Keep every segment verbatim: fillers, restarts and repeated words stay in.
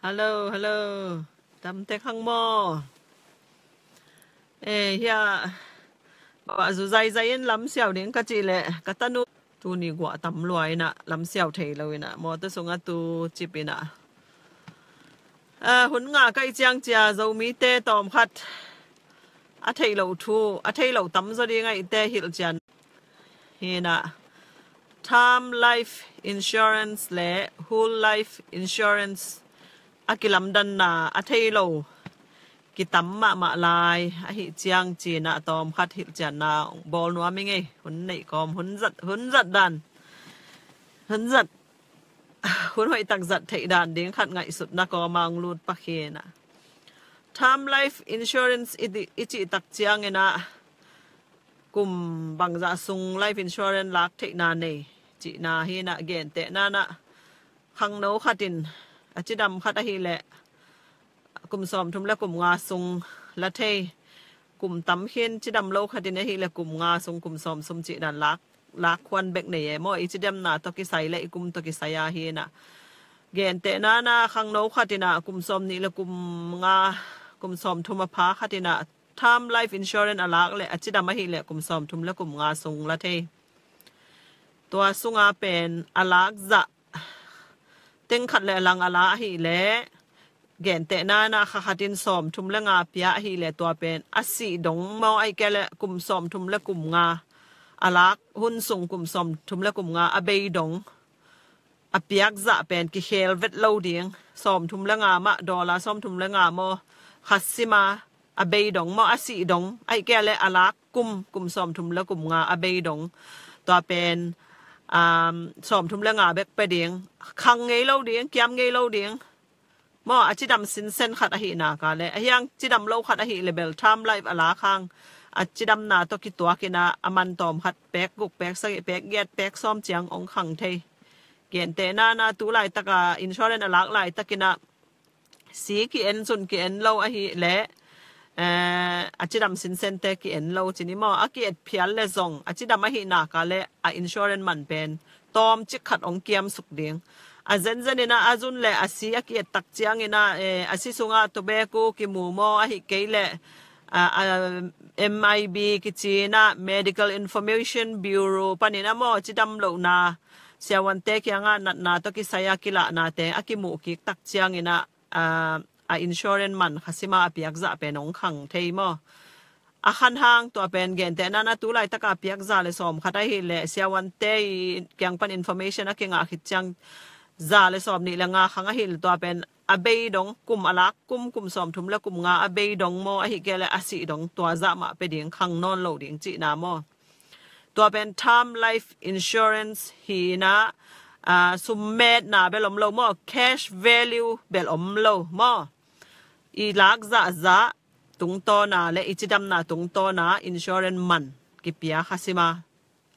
Hello, hello. Tam tek hang maw? Eh, hia. Ba zu zaizai in lam siau ding ka cih leh ka tanu. Tuni guah tam lua inah lam siau thei lo inah mawtaw sungah tu cip inah. Ah, hun ngah ka hih ciang cia Zomite tawmkhat a theih loh thu, a theih loh tam zaw ding ahihte hilhcian. Hinah, term life insurance le whole life insurance a kilamdanna a thei lo kitam mahmah lai ahih ciang cinah tawmkhat hilhcianna bawl nuam ing ei. Hun neih kawm, hun zat, hun zat dan, hun zat, hun hoih tak zat theih dan ding khat ngaihsutna kawma hong lut pakhinah. Term life insurance i, i cih tak cianginah kum bangzah sung life insurance lak theihna nei cihna hinah, gentehna nah khangno khatin a cidam khat ahileh kum sawmthum le kum nga sung la thei. Kum tam khin cidam lo khatin ahileh kum nga sung, kum sawm sung cih dan lak, lak khuan bek nei e maw. I cidamna tawh kisai le i kum tawh kisai a hinah, gentehna nah khangno khatinah kum sawmnih le kum nga, kum sawmthum a pha khatinah term life insurance a lak le a cidam ahileh kum sawmthum le kum nga sung la thei. Tua sunga pen a lak zah teng khat le a lang a la ahileh, gentehna nah kha khatin sawmthum le nga pia ahileh tua pen a sih dong maw, ahih kei leh kum sawmthum le kum nga a lak hun sung, kum sawmthum le kum nga a bei dong a piak zah pen kikhel vet lo ding. Sawmthum le nga mah, dollar sawmthum le nga maw, kha sima a bei dong maw, a sih dong, ahih kei leh a lak kum, kum sawmthum le kum nga a bei dong. Tua pen, um, sawmthum le nga bek pe ding. Khang ngei lo ding, kiam ngei lo ding maw. A cidam sinsen khat ahih nak a le, a hiang cidam lo khat ahileh bel term life a lak hang a cidamna tawh kituakinah a man tawmkhat pek guk, pek sagih, pek giat, pek sawm ciang hong khang thei. Gentehna nah tu laitaka insurance a lak laitakinah si ki-en, sun ki-en lo ahileh, eh, a cidam sinsente ki-en lo ci ni maw. A ki-et phial le zong a cidam ahih nak a le a insurance man pen tawmcik khat hong kiamsuk ding. A zenzeninah a zun le a si a ki-et tak cianginah, eh, a si sungah tobacco kimu maw, ahih kei leh, ah, ah, M I B kicinah, Medical Information Bureau paninah maw, cidam lohna siavuante kiangah natna tawh kisai a kilahnate a kimuh kik tak cianginah, ah, a insurance man kha sima a piak zah pen hong khang thei maw. A khan hang tua pen gentehna nah tu laitaka piak za le sawm khat ahileh siavuante i kiang pan information a kingah khit ciang za le sawmnih le nga khang ahileh tua pen a bei dong, kum a lak kum, kum sawmthum le kum nga a bei dong maw, ahih kei leh a sih dong, tua zah mah pe ding, khang nawn lo ding cihna maw. Tua pen term life insurance hinah, ah, summetna bel om lo maw, cash value bel om lo maw. I lak zahzah tungtawna le i cidamna tungtawna insurance man kipia kha sima.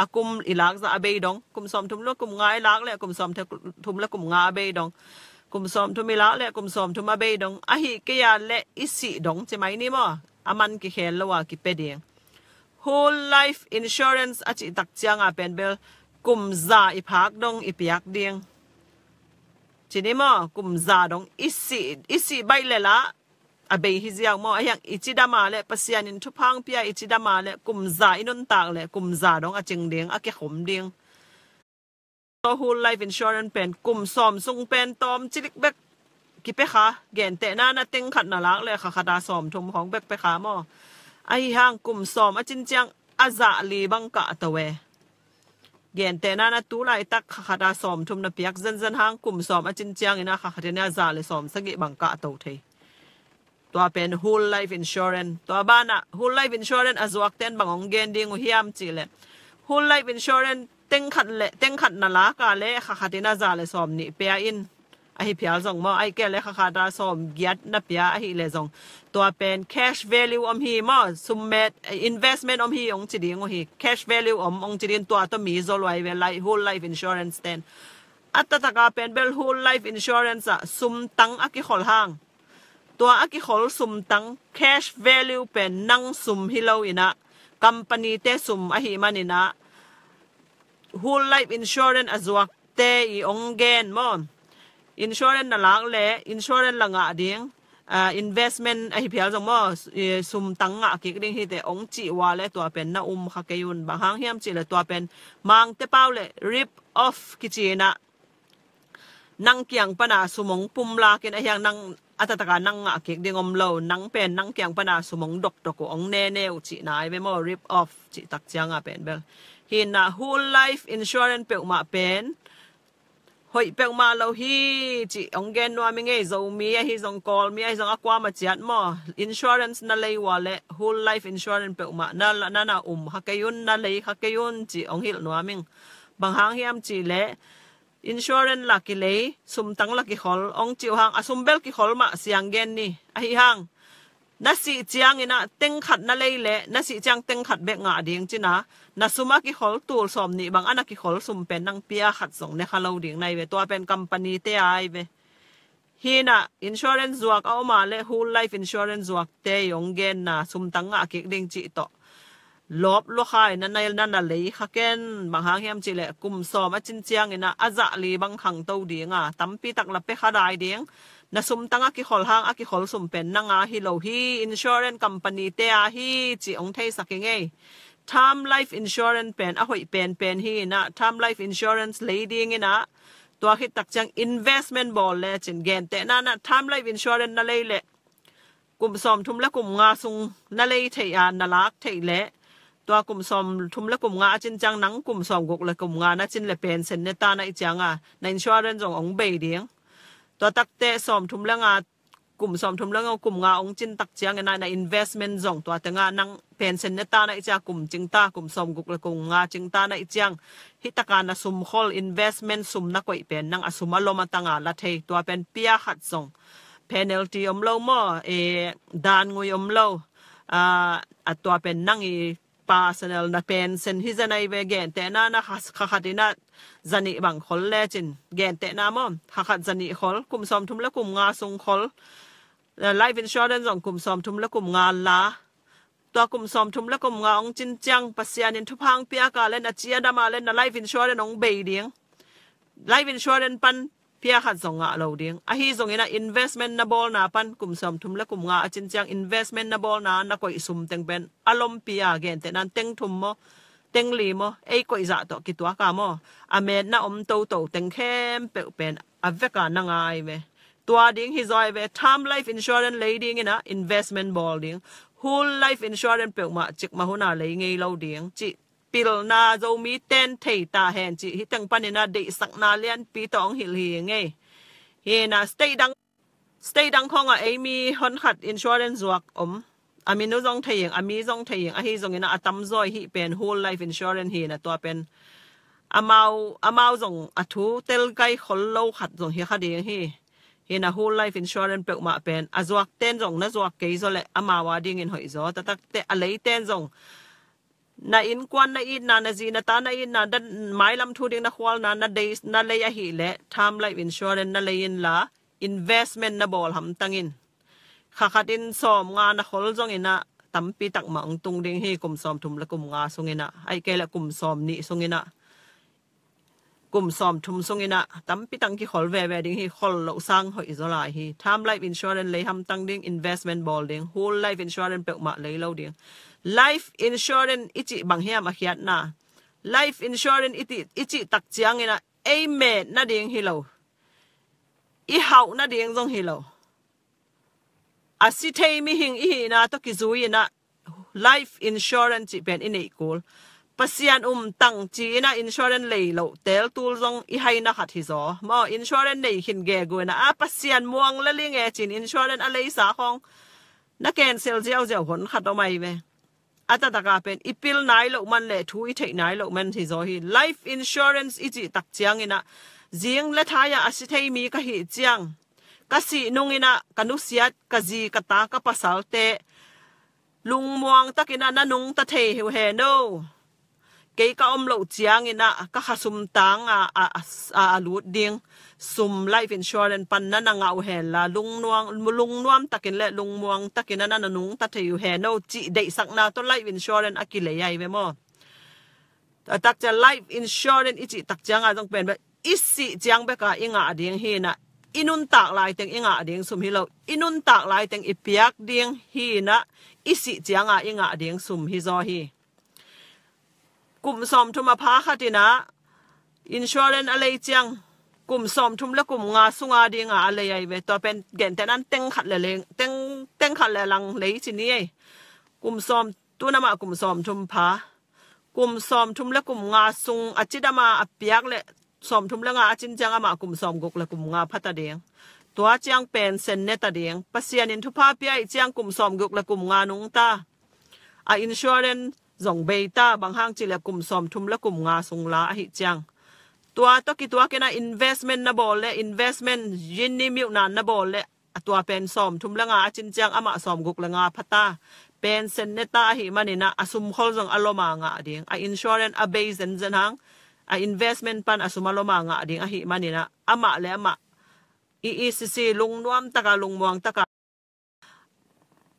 A kum i lak zah a bei dong, kum sawmthum le kum nga i lak le kum sawmthum le kum nga a bei dong, kum sawmthum i lak le kum sawmthum a bei dong, ahih kei a le i sih dong ci mai ni maw. A man kikhel lo a kipe ding. Whole life insurance a cih tak cianga pen bel kum za i phak dong i piak ding ci ni maw. Kum za dong i sih, i sih baih le lah a bei hi ziau maw. A hiang i cidam a le Pasian in thupha hong pia, i cidam a le kum za i nuntak le kum za dong a cing ding, a kikhum ding. Tua whole life insurance pen kum sawm sung pen tawm cilik bek kipe kha. Gentehna na teng khat na lak le kha khat a sawmthum khawng bek pe kha maw. Ahi hang kum sawm a cin ciang a zah li bang kah to e. Gentehna na tu laitak kha khat a sawmthum na piak zenzen hang kum sawm a cin ciangin a kha khat in a zah le sawm sagih bang kah to thei. Tua pen whole life insurance. Tua banah whole life insurance a zuakten bang hong gen ding uh hiam cih leh, whole life insurance teng khat le teng khat na lak a le kha khat in a zah le sawm nih pia in. Ahi phial zong maw, ahi kei le kha khat a sawm giat na pia ahi le zong, tua pen cash value om hi maw, summet, eh, investment om hi hong ci ding uh hi. Cash value om hong ci ding, tua tawh mi zaw luai ve lai whole life insurance ten. A taktak a pen bel whole life insurance ah sum tang a kikhol hang. Tua a kikhol sum tang, cash value pen nang sum hi lo in ah, company te sum ahi man in ah, whole life insurance a zuakte i hong gen maw. Insurance na lak le insurance la ngah ding, ah, investment ahi phial zong maw, eh, sumtang ngah kik ding hi teh ong cih ua le tua pen na um kha kei un. Bang hang hiam cih le tua pen Mangte pau le rip off kici in ah nang kiang pana sum ong pum lakin ahiang nang a taktaka nang ngah kik ding om lo, nang pen nang kiang pana sum ong dokdok uh ong nene uh cihna ai ve maw, rip off cih tak cianga pen bel. Hi in ah whole life insurance peuhmah pen hoih peuhmah lo hi cih ong gen nuam ing ei. Zomi ahi zong, Kawlmi ahi zong, a kuama ciat maw, insurance na lei ua le whole life insurance peuhmah na, na, na um kha kei un, na lei kha kei un cih ong hilh nuam ing. Bang hang hiam cih le insurance la kilei, sumtang la kikhol ong cih uh hang, a sum bel kikhol mah siang gen ni. Ahi hang na sih ciangin ah teng khat na lei le na sih ciang teng khat bek ngah ding cin a, na sum a kikhol tul sawm nih bang a na kikhol sum pen nang pia khat zong ne kha lo ding na hi ve. Tua pen company te ai ve. Hi in ah insurance zuak a om a le whole life insurance zuak te i ong genna sumtang ngah kik ding cih tawh lawp lua kha in ah na, na, na lei kha ken. Bang hang hiam cih le kum sawm a cin ciangin ah a zah li bang khangto ding a, tampi tak la pia kha dai ding. Na sumtang a kikhol hang a kikhol sum pen nang a hi lo hi. Insurance company te a hi cih ong theisak ing ei. Term life insurance pen a hoih penpen hi in ah term life insurance lei ding in ah tua khit tak ciang investment bawl le cin. Gentehna in ah term life insurance na lei le kum sawm thum le kum nga sung na lei theih a, na lak theih le tua kum sawm thum le kum nga a cin ciang nang kum sawm guk le kum nga na cin le pension ne ta na i cianga na insurance zong ong bei ding. Tua takte sawm thum le nga, kum sawm thum le nga, kum nga ong cin tak ciangin ah na investment zong tua tenga nang pension ne ta na i ciang kum cing ta, kum sawm guk le kum nga cing ta na i ciang hi taka na sum khol investment sum na koih pen nang a sum a lom a tanga la thei. Tua pen pia khat zong penalty om lo maw, e, dan ngui om lo. A, a tua pen nang i personal na pension hi zen ai ve. Gentehna na kha, kha khat in ah zanih bang khol le cin. Gentehna maw, kha khat zanih khol, kum sawm thum le kum nga sung khol. Life insurance zong kum sawm thum le kum nga la. Tua kum sawm thum le kum nga ong cin ciang Pasian in thupha ong piak a le na ci a dam a le na life insurance ong bei ding. Life insurance pan pia khat zong ngah lo ding. Ahi zongin ah investment na bawlna pan kum sawm thum le kum nga a cin ciang investment na bawlna na koih sum teng pen a lompi a, gentehna in teng thum maw, teng li maw, ei koih zah tawh kituak a maw, a metna om toto teng khempeuh pen a vek a na ngai ve. Tua ding hi zaw ai ve. Term life insurance lei dingin ah investment bawl ding. Whole life insurance peuhmah cikmah hun a lei ngei lo ding cih pilna Zomi ten thei ta hen cih hi teng panin ah deihsakna lianpi tawh ong hilh hi ngei. Hi in ah state dang, state dang khawngah ei mi honkhat insurance zuak om. A min uh zong thei ing, a mi zong thei ing, ahi zongin ah a tamzaw i hih pen whole life insurance hi in ah tua pen amau, amau zong a thu tel kai khol lo khat zong hi kha ding hi. Hi in ah whole life insurance peuhmah pen a zuak ten zong na zuak kei zaw leh amau a dingin hoih zaw. Taktak teh a lei ten zong na innkuan na itna, na zi na ta na itna, na mailam thu ding na khualna, na dei, na lei ahih leh term life insurance na lei inla investment na bawl hamtang in. Kha khat in sawm nga na khol zongin ah tampi tak mah ong tung ding hi kum sawm thum le kum nga sungin ah. Ahih kei leh kum sawm nih sungin ah, kum sawm thum sungin ah tampi tak kikhol veve ding hi. Khol loh sang hoih zaw lai hi. Term life insurance lei hamtang ding, investment bawl ding. Whole life insurance peuhmah lei lo ding. Life insurance i cih bang hiam a khiatna? Life insurance i cih, i cih tak ciangin ah ei metna ding hi lo, i hauhna ding zong hi lo. A si thei mihing i hihna tawh kizui in ah life insurance cih pen i neih kul. Pasian um tang ci in ah insurance lei loh tel tul zong i haina khat hi zaw. Maw, insurance nei khin gegu in ah, a, Pasian muang le ling e ci in insurance a leisa khawng na cancel ziauziau honkhat om ai ve. A taktak a pen i pil nai loh man le thu i theih nai loh man hi zaw hi. Life insurance i cih tak ciangin ah zing le thai ah a si thei mi ka hih ciang, ka sih nungin ah ka nusiat, ka zi, ka ta, ka pasalte lungmuang takin ah na nungta thei uh hen aw. Kei ka om loh ciangin ah ka khasum tang a, a, a, a lut ding sum life insurance pan na na ngah uh henla, lungnuam, lungnuam takin le lungmuang takin ah na na nungta thei uh hen aw cih deihsakna tawh life insurance a kilei ai ve maw. Taktak ciang life insurance i cih tak ciang a zong pen bek i sih ciang bek a i ngah ding hi in ah, i nuntak laiteng i ngah ding sum hi lo, i nuntak laiteng i piak ding hi inah, i sih cianga i ngah ding sum hi zaw hi. Kum sawmthum a pha khat inah insurance a lei ciang kum sawmthum le kum nga sunga dinga a lei ahi ve. Tua pen gentehna in teng khat le leng, teng, teng khat le lang lei ci ni ei. Kum sawm, tun amah kum sawmthum pha. Kum sawmthum le kum nga sung a cidama a piak le sawmthum le nga a cin ciang amah kum sawmguk le kum nga pha ta ding. Tua ciang pension ne ta ding. Pasian in thupha pia ih ciang kum sawmguk le kum nga nungta. A insurance zong bei ta, bang hang cih le kum sawmthum le kum nga sung la ahi ciang. Tua tawh kituak inah investment na bawl le, investment yin ni miuhnan na bawl le, a tua pen sawmthum le nga a cin ciang amah sawmguk le nga pha ta. Pension ne ta ahi maninah a sumkhol zong a loma ngah ding. A insurance a bei zenzen hang, a investment pan a sum a loma ngah ding ahi maninah amah le amah i i sisi lungnuam taka lungmuang taka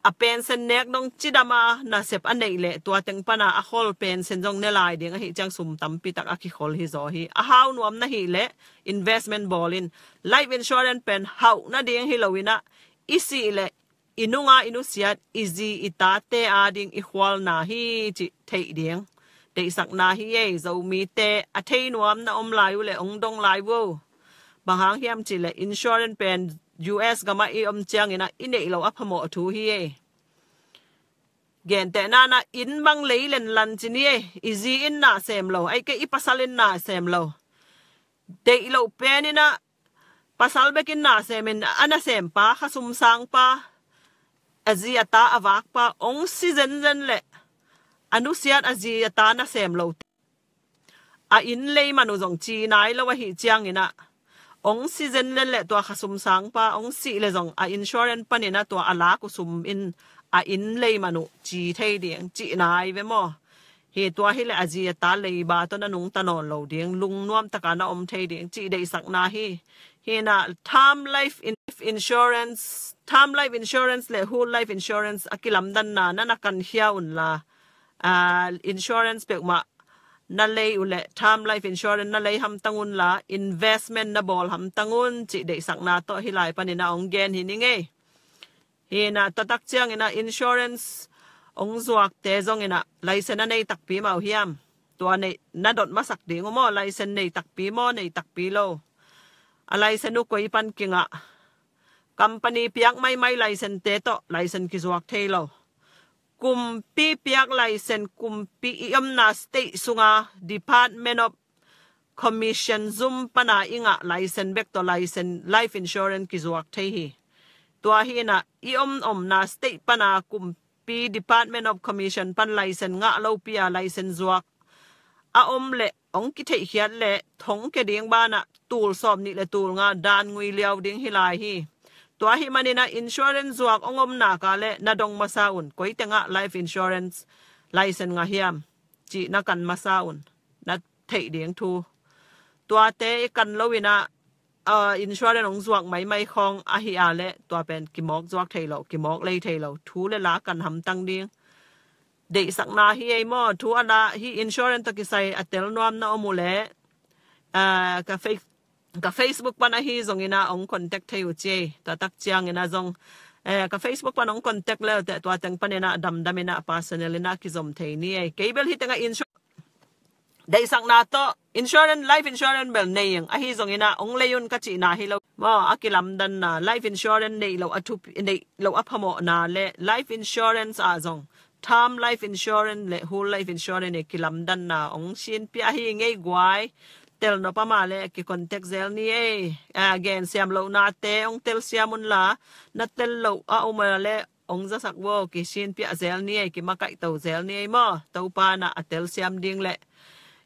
a pension nek dong cidama nasep a neih leh tua teng pana a khol pension zong ne lai ding ahi ciang sum tampi tak a kikhol hi zaw hi. A hau nuam na hih leh investment bawl in. Life insurance pen hauh nading hi lo inah i sih leh i nunga i nusiat i zi i tate ading i khualna hi cih theih ding deihsakna hi ei. Zomite a thei nuam na om lai uh le ong dong lai uh. Bang hang hiam cih le insurance pen U S gamah i om cianginah i neih lo a phamawh thu hi ei. Gentehna inah inn bang lei lenlan ci ni ei. I zi in na sem lo, ai kei i pasal in na sem lo. Deih loh pen inah pasal bekin na semin a nasempa, khasum sangpa, a zi a ta a vakpa ong si zenzen leh a nusiat a zi a ta nasem lo a inn lei man uh zong ci nai lo ahi cianginah ong si zenzen leh tua khasum sangpa ong sih le zong a insurance paninah tua a lak uh sum in a inn lei man uh ci thei ding cih nai ve maw? Hi tua hi le a zi a ta leiba tawh na nungta nawn lo ding, lungnuam taka na om thei ding cih deihsakna hi. Hi inah term life in-, insurance, term life insurance le whole life insurance a kilamdanna na na kankhia unla, ah, insurance peuhmah na lei uh le term life insurance na lei hamtang unla investment na bawl hamtang un cih deihsakna tawh hi lai paninah ong gen hi ning ei. Hi inah tua tak cianginah insurance ong zuakte zonginah license a nei takpi mah uh hiam? Tua nei, na dot masak ding uh maw? License nei takpi maw, nei takpi lo? A license uh koi pan kingah? Company piak maimai license te tawh license kizuak thei lo. Kumpi piak license, kumpi i omna state sunga Department of Commission zum pana i ngah license bek tawh license life insurance kizuak thei hi. Tua hi inah i om omna state pana kumpi Department of Commission pan license ngah lopi a license zuak a om leh ong kitheihkhiat leh thong ke ding banah tul sawm nih le tul nga dan ngui liau ding hi lai hi. Tua hi maninah insurance zuak ong om nak a le na dong masa un, koi tengah life insurance license ngah hiam cih na kan masa un, na theih ding thu. Tuate i kan lo inah, ah, insurance ong zuak maimai khawng ahi a le tua pen kimawk zuak thei lo, kimawk lei thei lo, thu le la kan hamtang ding deihsakna hi ei maw? Thu a la hi insurance tawh kisai a tel nuam na om uh le, ah, ka Face-, ka Facebook pan ahi zonginah ong contact thei uh ci ei. Tua tak cianginah zong, eh, ka Facebook pan ong contact le uh teh tua teng paninah damdaminah personal inah kizom thei ni ei. Kei bel hi tengah insur-, deihsakna tawh insurance, life insurance bel nei ing, ahi zonginah ong lei un ka cihna hi lo maw? A kilamdanna life insurance neih loh a thupi, neih loh a phamawhna le life insurance ah zong term life insurance le whole life insurance i kilamdanna ong sinpia hi ngei guai. Tel nop ama le kicontact zel ni ei. A, gensiam lohnate ong telsiam unla, na tel loh a om a le ong zasak vo, kisinpiah zel ni ei, kimakaihto zel ni ei maw? Topa inah a telsiam ding le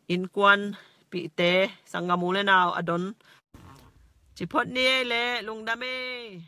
innkuanpihte, sanggam u le nau a don ciphot ni ei le lungdam ei.